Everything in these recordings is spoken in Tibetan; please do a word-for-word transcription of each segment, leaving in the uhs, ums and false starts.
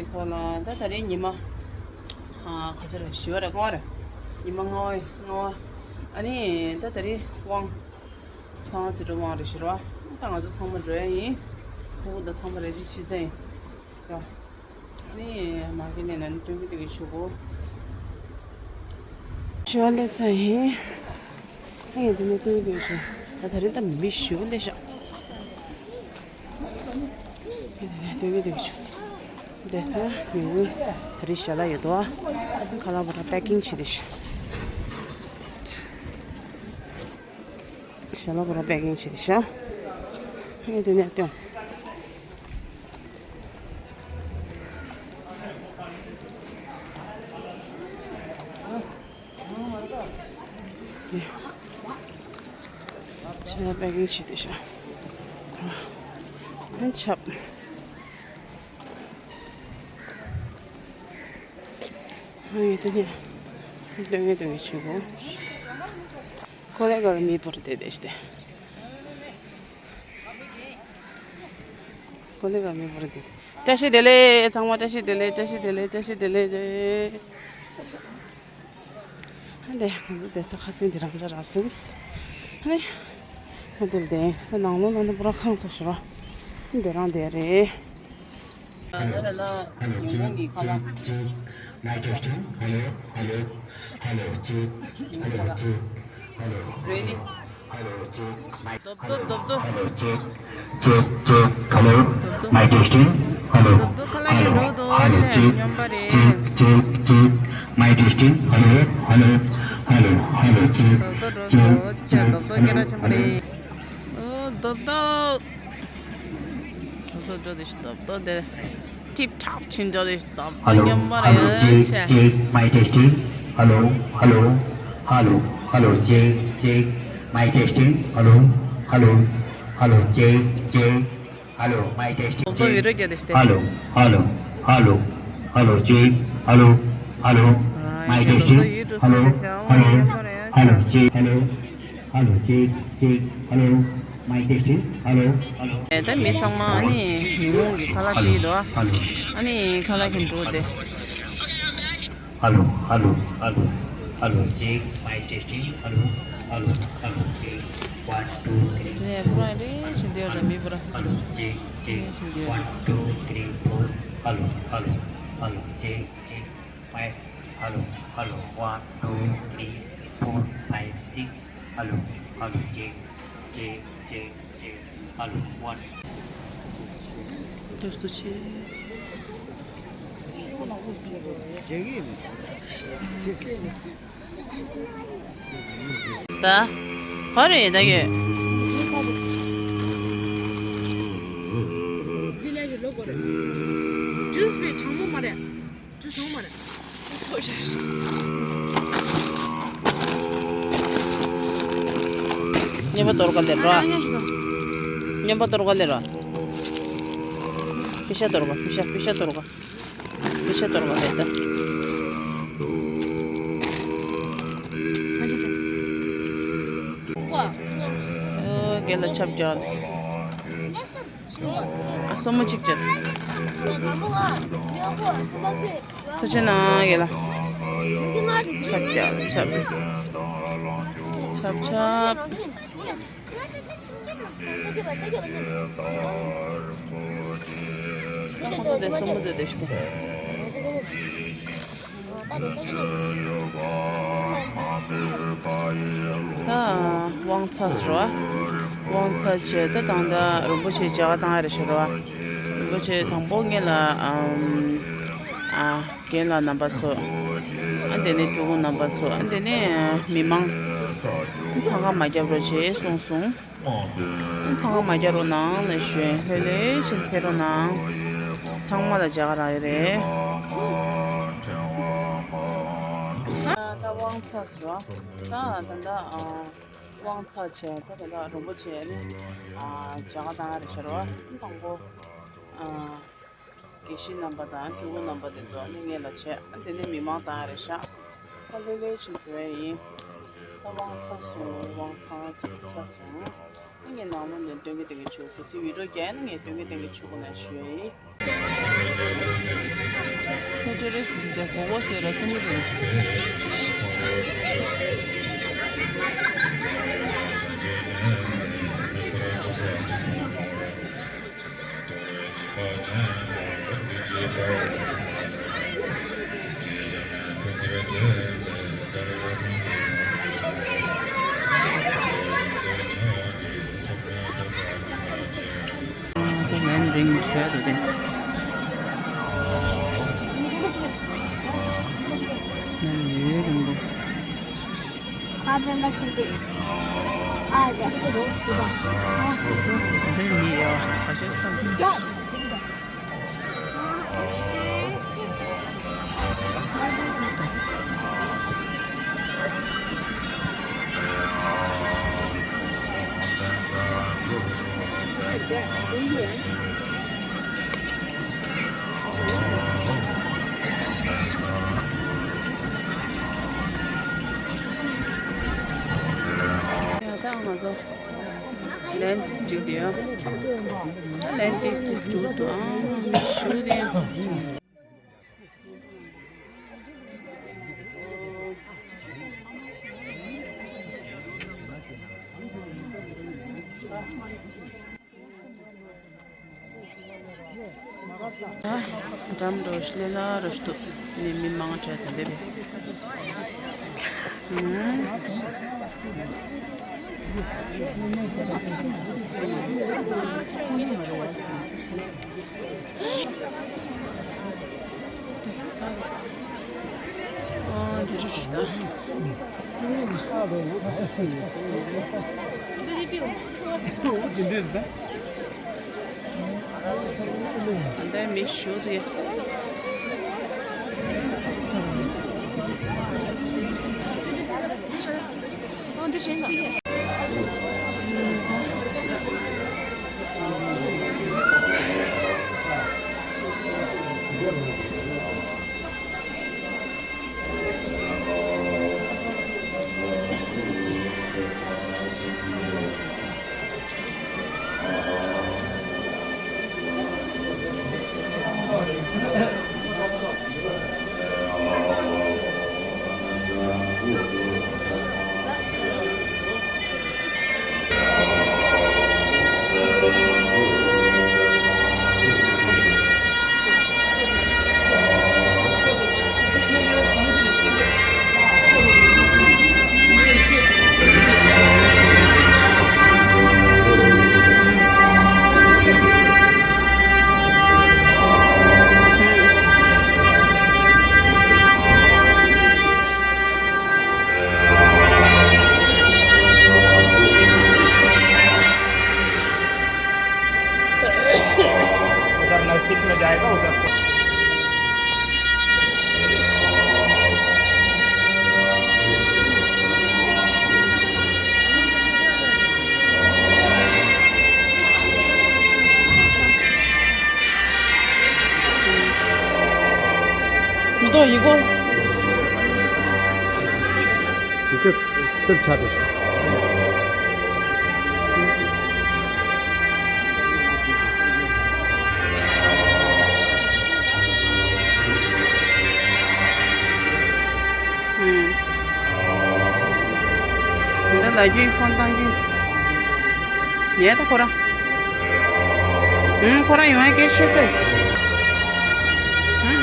སོགས་ལ་ད་ད་རེས་ཉི་མ། ཨ་ག་ཚོད་རེད། བཞི་པ་རེད། ལྔ་པ་རེད། ཉི་མ་ལྔ་པ་ལྔ་པ། ཨ་ནི་ད་ད་རེས་དབང་། ཚང་ཚེ་སྒྲོལ་དབང་རེད་ཤི་རོ། ད་ང་ཚོ་ཚང་མ་འགྲོ་ཡ་ཡིན། ཕྲུ་གུ་དང་ཚང་མ་རེ་རེ་ཆུ་ཚན་ཡིན། ཡ། ནི་མ་གི་ནས་ན་ནི་སྟོན་གི་སྟོན་གི་ཆུ་གོ། ཞི་བ་ལས་ས་ཡིན། ཨ་ཡ་དེ་ནས་སྟོན་གི་སྟོན་གི་ཆུ། ད་ད་རེས་ད་མི་ཞི་བ་ལས་ཤག་དེ་ནས་སྟོན་གི་སྟོན་གི་ཆུ། དེ་ད་མི་འོས། ད་རེས་ཞལ་ལག་ཡོད་དོ། ཁ་ལག་པ་ར་པེ་ཀིང་བྱེད་དེ་ཤག་ཞལ་ལག་པ་ར་པེ་ཀིང་བྱེད་དེ་ཤག་ཨ་ཡ་དེ་ནས་སྟོན། ཞལ་པེ་ཀིང་བྱེད་དེ་ཤག་ཨ་ཆབ། ཨ་ཡ་དེ་ནས་སྟོན་གི་སྟོན་གི་ཆུ་གོ། ཁོ་ལས་གར་མི་བོར་ཏེ་དེ་སྟེ། ཁོ་ལས་གར་མི་བོར་ཏེ། བཀྲ་ཤིས་བདེ་ལེགས། ཚང་མ་བཀྲ་ཤིས་བདེ་ལེགས། བཀྲ་ཤིས་བདེ་ལེགས། བཀྲ་ཤིས་བདེ་ལེགས། བཀྲ་ཤིས་བདེ་ལེགས། ཨ་འདི་ང་ཚོ་བསྡད་ས་ཁ་སང་འདི་རང་འཇགས་རག་སོང་། ཨ་ནི་ཨ་འདི་ལ་བསྡད། ཨ་ནང་ལོགས་ལ་ནི་པུ་ར་ཁང་ཚ་ཞོ་ར། འདི་རང་བསྡད་རེད། Hello, hello, check, check, check. Mic testing. Hello, hello, hello, check, hello, check, hello, hello, hello, check, mic, hello, hello, check, check, check, hello, mic testing. Hello, hello, hello, check, check, check, check, mic testing. Hello, hello, hello, hello, check, check, check, hello, hello. ཨོ། རྡོབ་རྡོབ། ང་ཚོ་འགྲོ་དེ་ཤི་རྡོབ་རྡོབ་དེ། ཊིབ་ཊོབ་ཕྱིན་འགྲོ་དེ་ཤི་རྡོབ་རྡོབ། Hello, མཉམ་པ་རེད། Hello, check, check, mic testing. Hello, hello, hello, check, check, mic testing. Hello, hello, hello, check, check, hello, mic testing, རྡོབ་རྡོབ་ཡོད་རེད། རྒྱ་དེ་ཤི་དེ། Hello, hello, hello, hello, check, hello, hello, mic testing. རྡོབ་རྡོབ་ཡོད་འགྲོ། Hello, སོང་དེ་ཤི་ཨོ། མཉམ་པ་རེད། Hello, check, hello. Hello, check, check. Hello, mic testing. Hello, hello. ད་མི་ཚང་མ་ཨ་ནི་ཉུང་ཉུང་གི་ཁ་ལག་སྤྲད་འདུག་ཨ་ནི་ཁ་ལག་གི་འགྲོ་དེ། Hello, hello, hello, hello, check, mic testing. Hello, hello, hello, check. One, two, three, four. Hello, hello, check, check. One, two, three, four. Hello, hello, hello, check, check. Mic, hello, hello, one, two, three, four, five, six. Hello, hello, check, check, check, check. Hello, one. དུ་སུ་ཆེ། ད་ག་རེ་ད་གི། འདི་ལས་ལོ་གོ་རེད། ཇུས་པའི་གྲང་མོ་མ་རེད། ཇུས་གྲང་མ་རེད། ཇུས་ཚོ་ཞེས། ཉན་པ་གཏོར་ག་ལེ་རོ། ཉན་པ་གཏོར་ག་ལེ་རོ། པི་ཤ་གཏོར་ག། པི་ཤ། པི་ཤ་གཏོར་ག། པི་ཤ་གཏོར་ག་ལེ་ད། ཨོ། རྒན་ལགས་ཆབ་རྒྱག་ལེ། ཨ། སོ་མོ་གཅིག་བྱས། ཐུགས་རྗེ་གནང་། ཡ་ལ། ཆབ་རྒྱག་ཆབ། ཆབ་ཆབ། སོ་མོ་དེ། སོ་མོ་དེ་དེ་ཤི་ད། ད་དབང་ཚར་རོ། དབང་ཚར་བྱས་ད་ད་ལྟ་རིན་པོ་ཆེ་མཇལ་ཁ་བཏང་ཡ་རེད་ཤག་རོ། རིན་པོ་ཆེ་དང་པོ་ངེད་ལ་ཨམ། ཨ། རྒན་ལགས་རྣམ་པ་ཚོ། ཨ། དེ་ནས་སྤྲུལ་སྐུ་རྣམ་པ་ཚོ། ཨ། དེ་ནས་མི་མང་། འཚང་ཁ་མ་རྒྱབ་རོགས་བྱེད་གསུངས་སོང་། འཚང་ཁ་མ་རྒྱག་རོགས་གནང་ལ་ཞུ། ལྷོད་ལྷོད་བྱས་ཕེབས་རོགས་གནང་། ཚང་མ་ལ་མཇལ་ཁ་རག་ཡོད་རེད། ད་དབང་ཚར་སོང་། ད་ད་ད་ཨ། དབང་ཚར་བྱས་ད་ད་ད་རིན་པོ་ཆེ་ནི་ཨ། མཇལ་ཁ་བཏང་ཡ་རེད་ཤག་རོ། དང་པོ་ཨ། དགེ་བཤེས་རྣམ་པ་དང་སྤྲུལ་སྐུ་རྣམ་པ་དེ་ཚོ་ནི་ངེད་ལ་བྱས། ཨ། དེ་ནས་མི་མང་བཏང་ཡ་རེད་ཤག་ད་ལྷོད་ལྷོད་བྱས་འགྲོ་ཡ་ཡིན། ད་དབང་ཚར་སོང་། དབང་ཚར་སོང་། ཚར་སོང་། ངས་ནང་ལོགས་ནས་སྟོན་གྱི་སྟོན་གྱི་ཆུ་ག་ཚོད་བི་ཌིའོ་རྒྱག་ན་ངས་སྟོན་གྱི་སྟོན་གྱི་ཆུ་ག་ན་ཞུ་ཡ་ཡིན། ཁོ་ཏེ་རེས་འདི་གོ་གོ་ཟེར་ར་ཙུམ་ཙུམ། ལན་རིང་བྱས་འདུག་སྟེ། ལན་ཡོད་རིང་པོ། ཁ་དཔེ་མ་ཚིག་དེ། ཨ་ཡ། དེ་མི་ཡ་ཁ་ཤས་སམ། ཡ་ད་ང་ཚོ་ལན་འགྲིག་དེ་ཡ། ལན་ཏིས་ཏིས་འགྲིག་དུ་ཨང་ཞུ་དེ་ཡ། འགྲམ་རོ་ཤི་ལེ་ལ་རོ་ཤི་ཏུ་ནི་མི་མང་ཆེ་དེ་འདེབས། उधर नजदीक में जाएगा, उधर को। ང་ཚོ་ཡི་གོ། ཡི་ཚེ་སེམས་ཆགས་ཏེ། ཧུམ། འདི་ལ་རྒྱུན་ཕོན་བཏང་གི། ཉལ་ད་ཁོ་རང་། ཧུམ། ཁོ་རང་ཡོང་ཡ་སྐད་ཤོད་ཚེ། ཧུམ།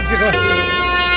ཞིག་ག